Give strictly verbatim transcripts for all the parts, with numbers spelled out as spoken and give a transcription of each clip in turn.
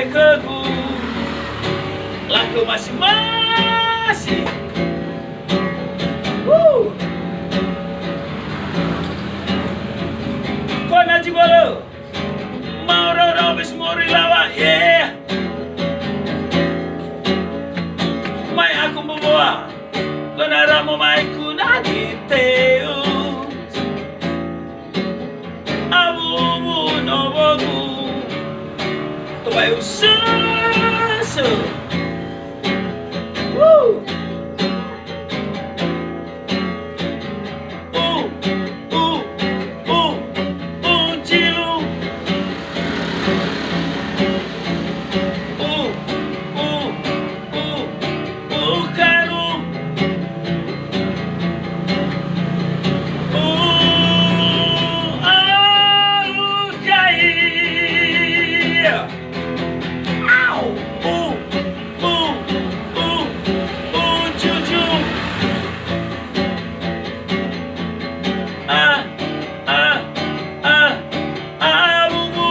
Khögu, lakhö masi-masi. Woo. Kona jibolo. Maoro-oro bis mori lawa, yeah. Mai aku membawa. Kona ramo mai ku nagi teu. Awuwu nowogu, tobai usösö. Woo! U, u, u, u, jilu. U, u, u, u, kharu. U, a, u, khai. Au. U, u, u, u, ju, ju. A, a, a, a, u, u.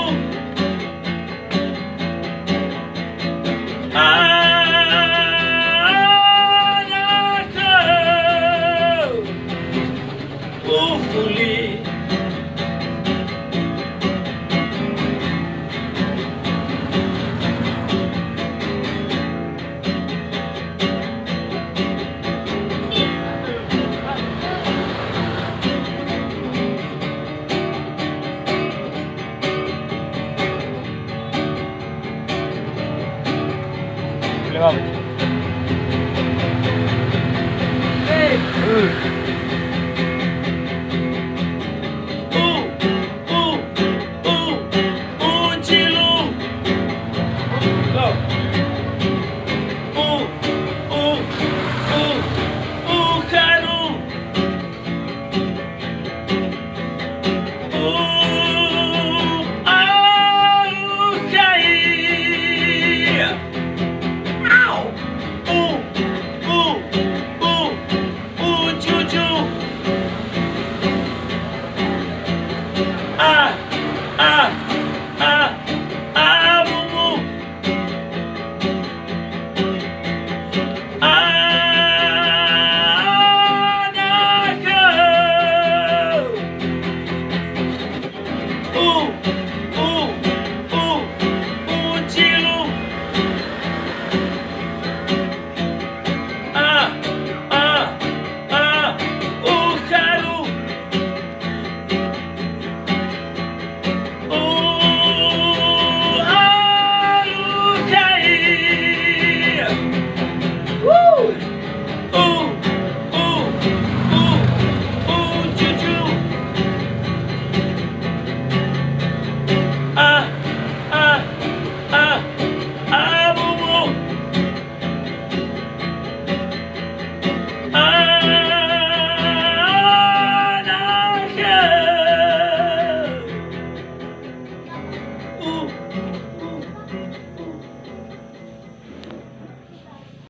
A, na, khö. Ufuli. U, a, u, khai. Au. U, u, u, u, ju, ju. A, a.